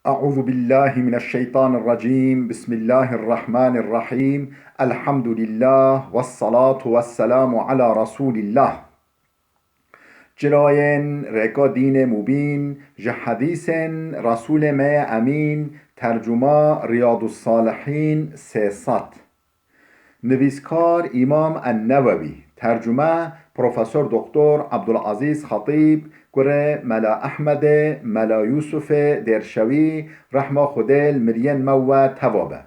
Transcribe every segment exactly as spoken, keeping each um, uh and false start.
أعوذ بالله من الشيطان الرجيم. بسم الله الرحمن الرحيم. الحمد لله والصلاة والسلام على رسول الله. Çirayên rêka dînê mubîn, ji hedîsên Resûlê me yê Emîn, tercuma Riyadus Salihîn sê sed. Nivîskar Îmam En-Newewî, tercume Profesor Doktor Abdulazîz Xetîb, kurê Mela Ehmedê, Mela Yûsufê Dêrşewî, rehma Xwedê li miriyên me we teva be.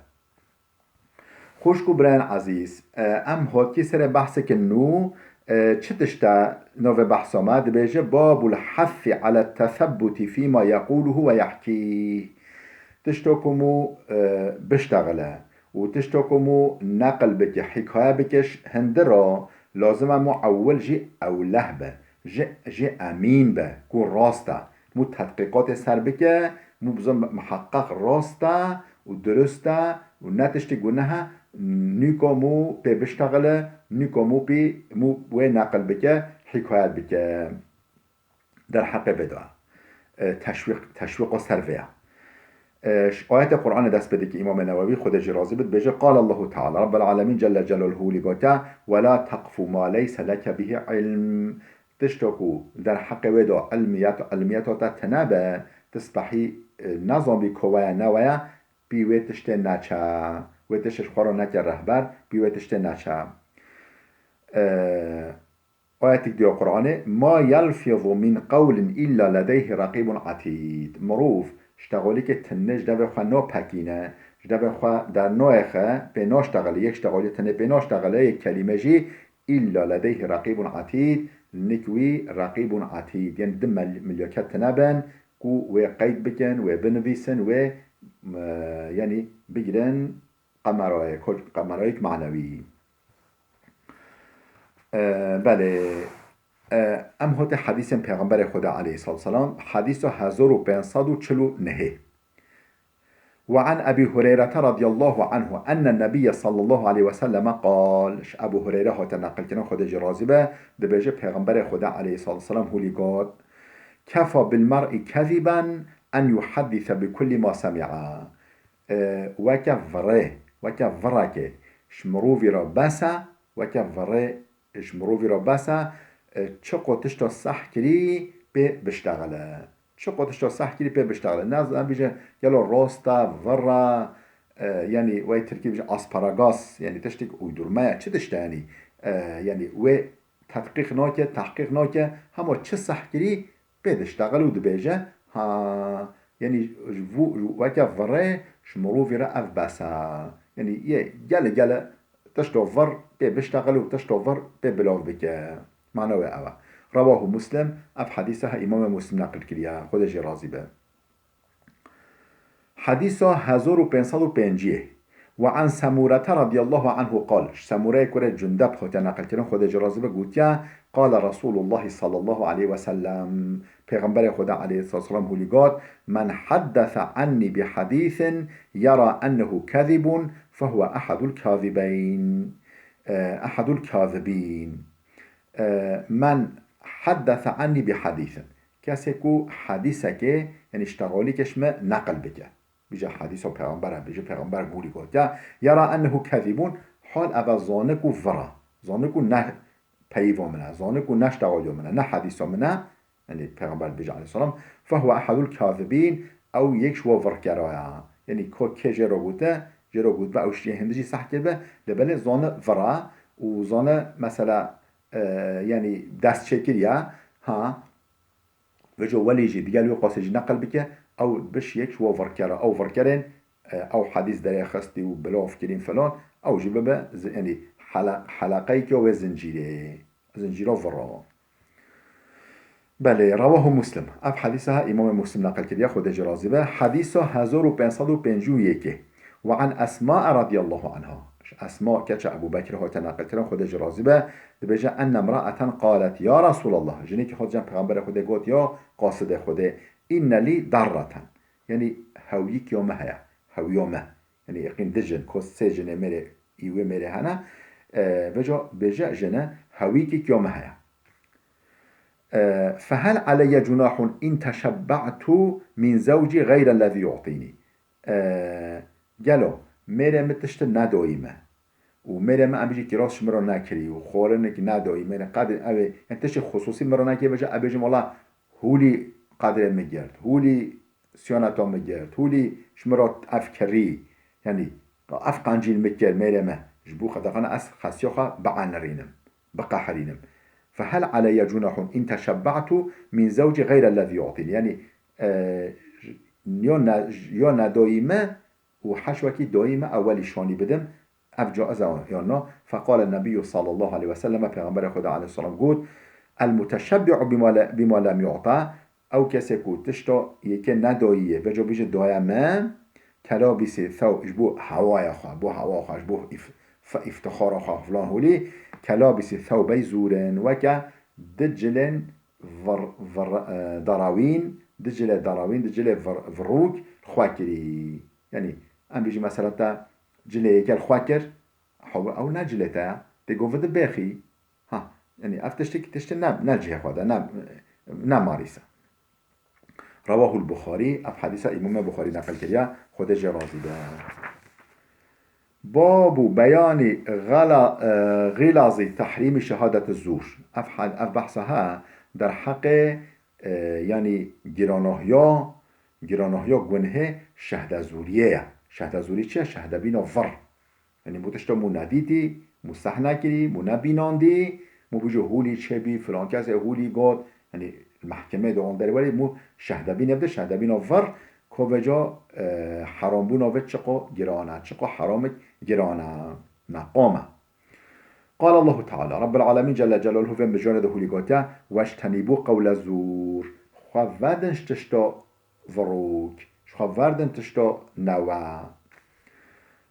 Xwişk û birayên ezîz, e, em hotî serê behseke nû, e, çi tişt e navê behsa me? Dibêje, "Babul hessi ala tesebbuti fîma yeqûluhu ve yehkîh." Tişto ku mû, e, biştexile û tişto ku mû neqil bike, hîkaye bike, ji hindira lazim e mû ewil jî ewleh be, jî, jî emîn be ku rast e. Mû tedqîqatê ser bike, mû bizan miheqeq rast e û dirust e û ne tiştî guneh e, nîka mû pê biştexile, nîka mû pê mû wê neqil bike, hîkayet bike. Derheqê vê de, e, teşwîq, teşwîqa ser vê ye. E, ji ayetê Qur'anê dest pê dike Îmamê Newewî, Xwedê jî razî be, dibêje, Qal Allahu Teala, Rabbel Alemîn Celle Celaluhu lî gote, "Ve la teqfu ma leyse leke bihi ilm." Tişta ku li derheqê wê de ilmiyet, ilmiyeta te tune be, tu spehî, e, nezanbî ku we ye ne we ye, pî wê tiştê neçe. Wê tiştê ji xwe re neke rehber, pî wê tiştê neçe. E, Ayetek diya Qur'anê, "Ma yelfizu min qewlin illa ledeyhi reqîbun etîd." Mirov ji texolîkê tune ji devê xwe napekîne, ji devê xwe dernayexe, pê naştexile. Yek ji texolî tune pê naştexile, yek kelîme jî, "Illa ledeyhi reqîbun etîd", nik wî reqîbun etîd. Yanî du mel-, milyoket tune bin ku wê qeyd bikin, wê binivîsin, wê, e, yanî bigirin qemerayê, ko-, qemerayek manewî. E, belê, e, em hote hedîsên Pêxemberê Xweda aleyhissalatu vesselam, hedîsa hezar û pênc sed û çil û nehê. Ve an Ebî Hureyre radiyallahu anhu enne Nebiyye sallallahu aleyhi ve selleme qal. Ji Ebû Hureyre hate neqilkirin, Xwedê jî razî be, dibêje Pêxemberê Xweda aleyhissalatu vesselam hûlî got, "Kefa bil mer'i keziben en yuhaddise bi kulli ma semi'a." E, weke virê, weke virekê ji mirovî re bes e, weke virê ji mirovî re bes e, e, çiqo tişta seh kirî pê biştexile. Çiqo tişta seh kirî pê biştexile. Ne, em bêje gelo rast e, vir e, e, yanî wey tirkî bêje asparagas, yanî tiştek uydurma ye, çi tişt e yanî? E, yanî wê tedqîq nake, tehqîq nake, hema çi seh kirî pê diştexil û dibêje, ha, yanî ji vû, weke virê ji mirovî re ev bes e. Yanî yê gele gele tişto vir pê biştexil û tişto vir pê bilav bike. Mana wê ev e. Rewahu Muslim, ev hedîse he Îmamê Muslim neqil kiriye, Xwedê jê razî be. Hedîsa hezar û pênc sed û pêncî. Ve an Semurete radiyallahu anhu qal, ji Semureyê kurê Cundeb hate neqilkirin, Xwedê jê razî be, gotiye, Qale Resulullah sallallahu aleyhi ve sellem, Pêxemberê Xweda aleyhissalatu vesselam hûlî got, "Men haddese anni bi hadîsin yera ennehu kezibun fehuve ehedul kazibeyn." E, ehedul kazibîn. E, "Men haddese anni bi hadîsin." Kesê ku hedîsekê, yanî ji texolîkê ji me neqil bike. Bêje hedîsa pêxember e, bêje pêxember hûlî got. Ya, yera ennehu kezibun, hal ev e zane ku vir e. Zane ku ne peyva min e, zane ku ne ji texoliya min e, ne hedîsa min e. Yanî pêxember dibêje aleyhisselam, "Fehuve ehedul kazibîn", ew yek ji wan virkera ye. Yanî ko kê jê re gote, jê re gotbe, ew şiyê hindi jî seh kiribe, lê belê zane vir e û zane mesela, e, yanî dest çêkiriye, ha, Veco welî jî digel wê qasê jî neqil bike, ew biş yek ji we virkera, ew virkerên, e, ew hedîs derê xistî û bilav kirîn filan, ew jî bibe zi-, yanî hele-, heleqeyeke wê zincîrê, zincîra vira. Belê, rewahu Muslim. Ev hedîsa ha Îmamê Muslim neqil kiriye, Xwedê jê razî be. Hedîsa hezar û pênc sed û pêncî û yekê. Ve an Esma radiyallahu anha. Ji Esma keça Ebû Bekir hate neqilkirin, Xwedê jê razî be, dibêje, enne mraeten qalet, ya Resulallah, jinekî hate cem Pêxemberê Xwedê got, ya qasidê Xwedê, inne lî darreten. Yanî hewiyek ya me heye, hewiya me. Yanî yekîn du jin, ko sê jinê mêrê, î wê mêrê hene, e, veca bêje jine, hewiyekek ya me heye. E, fehel aleyye cunahun in teşebba'tu min zewci geyre lezî yu'tînî. E, gelo, mêrê min tiştin nedoyî me. Û mêrê min em bijî kîros ji min re nekirî û xwarinek nedoyî, mêrê qadr ew ê, yani tiştê xusûsî min re nekirî, veca ez bêjim, wela hûlî qadrê min girt, hûlî siyoneta min girt, hûlî ji min re ev kirî. Yani ev qancî li min kir, mêrê min. Ji bo qedexana ez xesiya xwe bienirînim, biqehirînim. Fehel aleyye cunahun in teşebba'tu min zewci geyre lezî yu'tînî. Yani, e, yo ne-, yo nedoyî me û heşwekî doyî me ewelî şanî bidim, ev caiz e yan na? Feqale Nebiyyu sallallahu aleyhi ve sellem, Pêxemberê Xweda aleyhisselam got, El muteşebbi'u bima le-, bima lem yu'ta, ew kesê ku tişta yekê nedoyî ye, veco bîje daye me, kelabîsê thew, ji bo hewaya xwe, bo hewa xwe, ji bo îf-, fe-, îftixara xwe filan holî, kelabîsê thewbey zûrin, weke di cilên vir-, vir-, e, darawîn, di cilê darawîn, di cilê vir-, virûk xwe kirî. Yani, em bijî mesela te cilê yekê li xwe kir, hew, ew ne cilê te ye, tê govidi bêxî. Ha, yani ev tiştik, tiştin ne, ne cihê xwe de, ne, ne marîse. Rawahul Buxarî, ev hedîsa Îmamê Buxarî neqil kiriye, Xwedê jê razî be. Babu beyanî gala-, e, xîlazî tehrîmî şehadeti zûr. Ev had-, ev behsa he derheqê, e, yanî giranahiya, giranahiya gunhê şehde zûriyê ye. Şehde zûrî çi ye? Şehde bîna vir. Yanî bû tişta mû nedîtî, mû seh nekirî, mû nebînandî, mû bijî hûlî çêbî, filan kesê hûlî got, yanî mehkemeyê de wan derwerî, mû şehdebînê bide, şehdebîna vir, koveca, e, herambûna vê çiqo giran e, çiqo heramik giran e, meqam e. Qal Allahu Teala, Rabbul Alemîn Celle Celaluhu vê mijarê de hûlî gotiye, "Weştenîbû qewle zûr." Xwe vedin ji tişta virûk, ji xwe verdin tişta newe.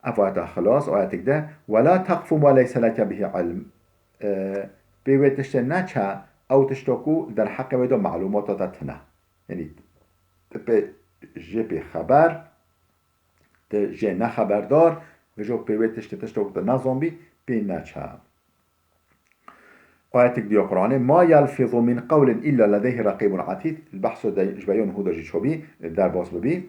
Ev ayeta xilas, ayetek de, "Ve la teqfu ma leyse leke bihi ilm." E, pê wê tiştê neçe, ew tişta ku derheqê wê de malûmata te tune. Yanî, tu pê, jê pê xeber, tu jê ne xeberdar, vêjo pê wê tiştê, tişta ku tu nezanbî, pê neçe. Ayetek diya Qur'anê, "Ma yelfizu min qewlin illa ledeyhi reqîbun atîd." Li behso de ji beyan Hûda jî çobî, derbas bibî.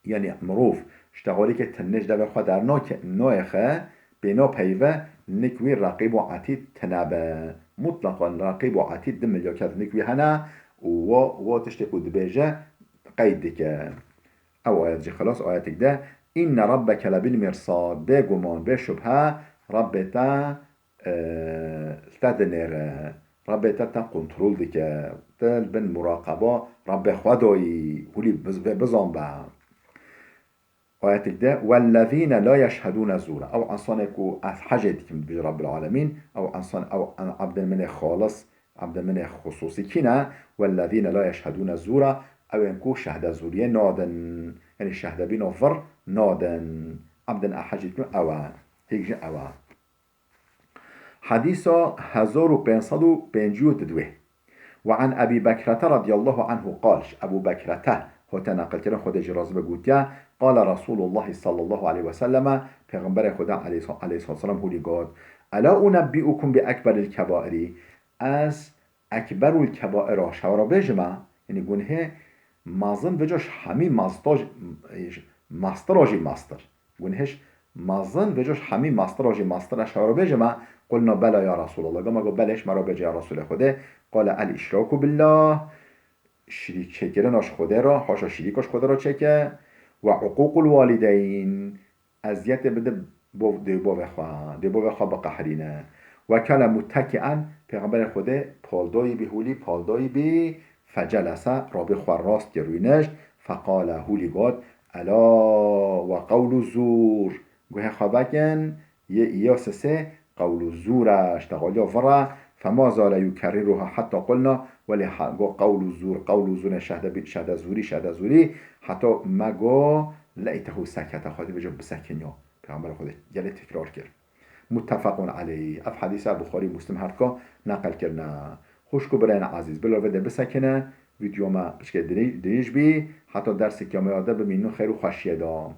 Yanî mirov ji texalîkê tenê ji devê xwe dernake-, nayêxe, pê napeyive, nik wî reqîb û etîd tine be. Mutleqan reqîb û etîd di milya kes nik wî hene û wa, wa tiştê ku dibêje qeyd dike. Ew ayet jî xilas ayetek de, "Inne rabbeke lebil mirsad." Bêguman, bê şubhe, Rabbê te, e, li te dinêre. Rabbê te te kontrol dike. Te li bin muraqeba Rabbê xwe dayî, hûlî biz-, vê bizan be. Ayetek de, "Wellezîne la yeşhedûne zûra." Ew ensanê ku ez hecê dikim, dibêje Rabbul Alemîn, ew ensan, ew en-, ebdên min ê xalis, ebdên min ê xusûsî kî ne? "Wellezîne la yeşhedûne zûra." Ew ên ku şehde zûriyê nadin. Yanî şehdebîna vir nadin. Ebdên e hecê dikim ew e. Hêk jî ew e. Hedîsa hezar û pênc sed û pêncî û didwê. Ve an Ebî Bekrete radiyallahu anhu qal, ji Ebû Bekrete hate neqilkirin, Xwedê jî razî be, gotiye, qale Resûlullahî sallallahu aleyhi ve selleme, Pêxemberê Xweda aleyhis-, aleyhissalatu vesselam hûlî got, "Ela unebbi'ukum bi ekberil kebairî?" Ez ekberul kebaira ji we re bêjim e, yanî gunhê mezin, vêca ji hemî mezta jî, meztira jî meztir. Gunhê ji mezin, vêca ji hemî meztira jî meztir e, ji we re bêjim e? Qulna bela ya Resûlallah. Gama got, belê, ji me re bêje ya Resûlê Xwedê. Qale el îşraku billah. Şirîk çêkirina ji Xwedê re, haşa şirîka ji Xwedê re çêke. Ve uqûqul walideyn. Eziyetê bide bo-, dê bavê xwe, dê bavê xwe biqehirîne. Ve kale mutteki'en, Pêxemberê Xwedê paldayî bî hûlî, paldayî bî, fecelese, rabî xwe rast kir, rûnişt, feqale, hûlî got, ela ve qewlu zûr, guhê xwe vekin, yê îya sisê qewlu zûr e, ji texaliya vir e, fema zale yukerriruha hetta qulna, welê ha-, got qewlu zûr, qewlu zûr, şehde bi-, şehde zûrî, şehde zûrî, heta me got, le'tehu sekete, Xwedê vêca bisekiniya. Pêxemberê Xwedê gelê tekrar kir. Muttefequn aleyh. Ev hedîsa Buxarî, Muslim her dika neqil kirine. Xwişk û birayên ezîz, bila vê de bisekine, vîdeo me piçkê dirî-, dirîj bî, heta dersê kiyameya de bimînin xêr û xweşiyê de.